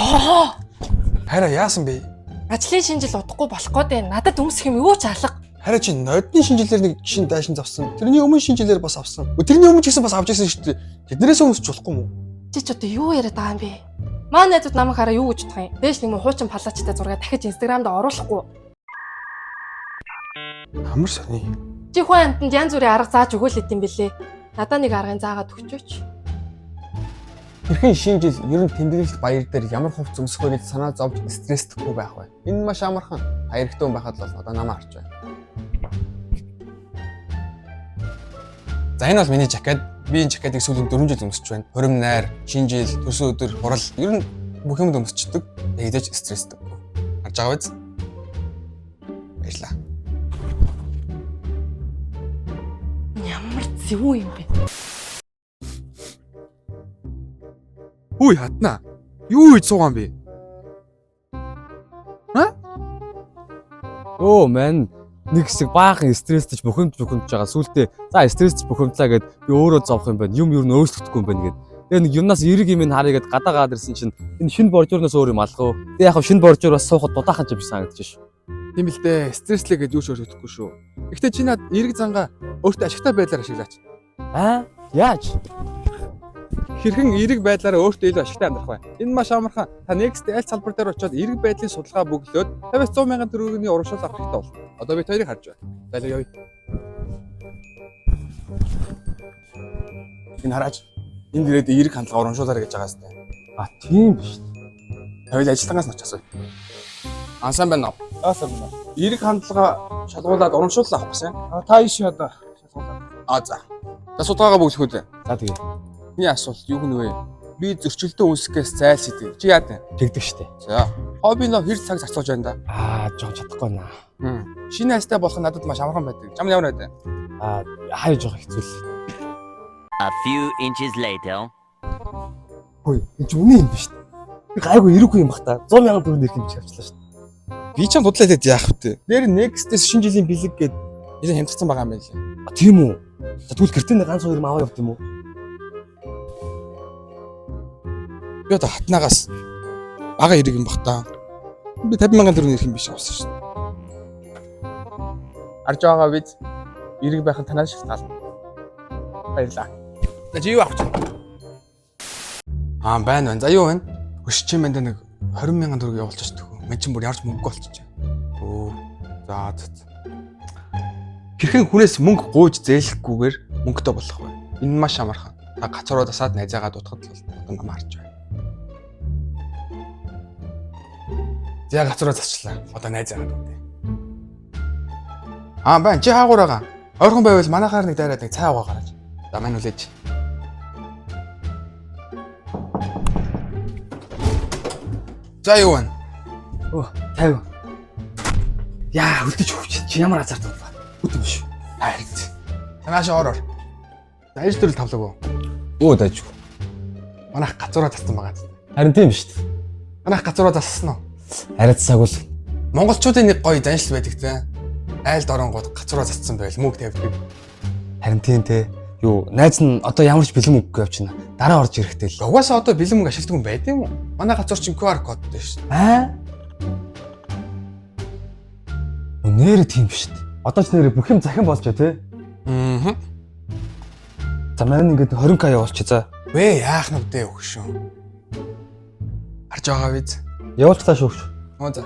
Оо! Хараа яасан бэ? Ажлын шинжил удахгүй болох гээд байна. Надад өмсөх юм юу ч алга. Хараа чи нодны шинжилээр нэг шин дайшин авсан. Тэрний өмнө шинжилээр бас авсан. Тэрний өмнө ч гэсэн бас авч ирсэн шүү дээ. Тэднээс өмсч болохгүй юм уу? Чи ч одоо юу яриад байгаа юм бэ? Маа найзууд намайг хараа юу гэж бодох юм? Дээш нэг мөн хуучин палаачтай зураг дахиж Инстаграмд оруулахгүй. Амар сони. Чи хүн амьтанд янз бүрийн арга зааж өгөөл гэдэм бэлээ. Надаа нэг аргыг заагаад өгчөөч. Хэрхэн шинэ жил ер нь тэмдэглэлт баяр дээр ямар хувц өмсөх вэ гэж санаа зовж стресстгүй байх вэ? Энэ маш амархан. Та эрэгтэй хүн байхад л болно. Одоо намаа харж байна. За энэ бол миний жакет. Би энэ жакетыг сүүлийн 4 жил өмсөж байна. Хурим найр, шинэ жил, төрсөн өдөр, хурал ер нь бүх юмд өмсчдөг. Тэгдэж стресстэй. Харж байгаа биз? Баярлалаа. Ямар зөвүүн юм бэ? Хүй хатна. Юу хийж суугаан бэ? Өө мэн нэг хэсэг баахан стрессдэж бухимдж бухимдж байгаа. Сүүлдээ за стрессдэж бухимдлаа гэд би өөрөө зовх юм байна. Юм юу н өөрчлөгдөхгүй юм байна гэд. Тэгээ нэг юмнаас эрэг юм харъя гэд гадаа гаад ирсэн чинь энэ шинэ боржуурнаас өөр юм алга уу. Тэгээ яг шинэ боржуур бас суухад дудаахан ч юм шиг санагдаж ш. Тийм л дээ. Стресслээ гэж юу ч өөрчлөгдөхгүй шүү. Гэхдээ чи над эрэг зангаа өөртөө ашигтай байдлаар ашиглаач. Аа яаж? Хэрхэн эерэг байдлаараа өөртөө илүү ашигтай амьдрах вэ? Энэ маш амархан. Та Next аль салбар дээр очиод эерэг байдлын судалгаа бөглөөд 50-100 мянган төгрөгийн урамшуул авах хэрэгтэй болно. Одоо бид хоёрыг харж байна. За л явъя. Энэ хараач. Энд ирээд эерэг хандлага урамшуулаарай гэж байгаа сте. А тийм биш. Хоёул ажилтнаас нь очиж асууя. Ансан байна уу? Аасан байна. Эерэг хандлага шалгуулад урамшуулал авах гэсэн. А та иш одоо шалгуулаад. А за. За судалгаагаа бөглөх үү? За тэгээ Миний асуулт юу гэнэ вэ? Би зөрчилдөө үүсгэхээс зайлсхийдэг. Чи яа вэ? тэгдэг штэ. За. Хоббино хэр цаг зарцуулж байна да? Аа жоон чадахгүй наа. Шинэ айстай болох нь надад маш амархан байдаг. Чам ямар байдаг? Аа хаяа жоон хэцүү л. A few inches later. Хөөе энэ ч үнэн юм биш. Би гайгүй эрэггүй юм бах та. 100 мянган төгрөг нэрх юм чи авчлаа штэ. Би чам судлаа хийгээд яах вэ? Дээр Next-ээс шинэ жилийн бэлэг гээд нэлээд хямдсан байгаа юм байна лээ. А тийм үү? За тэгвэл гэртээ нэг ганц хоёр юм аваа явд юм уу? Би одоо хатнаагаас бага эрэг юм бах та. Би 50 мянган төгрөг нэрх юм биш авсан шин. Арж байгаа биз? Эрэг байх нь танаас шалтгаална. Баярлалаа. За чи юу авах чинь? Аа байна байна. За юу байна? Өш чи манд нэг 20 мянган төгрөг явуулчих төхөө. Мэн чин бүр ярж мөнгөгүй болчих. Өө. За за. Хэрхэн хүнээс мөнгө гуйж зээлэхгүйгээр мөнгөтэй болох вэ? Энэ маш амархан. Та гацруу засаад найзаагаа дутахад л болно. Одоо намаа харж байна. За гацруу засчлаа. Одоо найзаагаа дутъя. Аа байна. Чи хаагуур байгаа. Ойрхон байвал манайхаар нэг дайраад нэг цай угаа гараач. За мань хүлээж. За юу вэ? Өө 50. Яа хөлдөж хөвч чи ямар азарт болов. Үт юм шүү. Хайрц. Танааш ор ор. За ээж төрөл тавлаг уу? Өө дайжгүй. Манайх гацруу зассан байгаа. Харин тийм шүү дээ. Манайх гацруу зассан уу? Арай цагуул. Монголчуудын нэг гоё заншил байдаг те. Айлд оронгууд гацруу зассан байл мөнгө тавьдаг. Харин тийм те. Юу найз нь одоо ямар ч бэлэн мөнгөгүй явчихна. Дараа орж ирэхтэй л. Угаасаа одоо бэлэн мөнгө ашигладаг юм байд юм уу? Манай гацуур чинь QR кодтой шүү дээ. Аа? Нэр тийм биш үү? Одоо ч нэр бүх юм захин болж те. Аа. За маань ингээд 20к явуулчих за. Вэ яах нүдэ өгшөн. Харж байгаа биз? Явуулчлаа шүүгч. Оо за.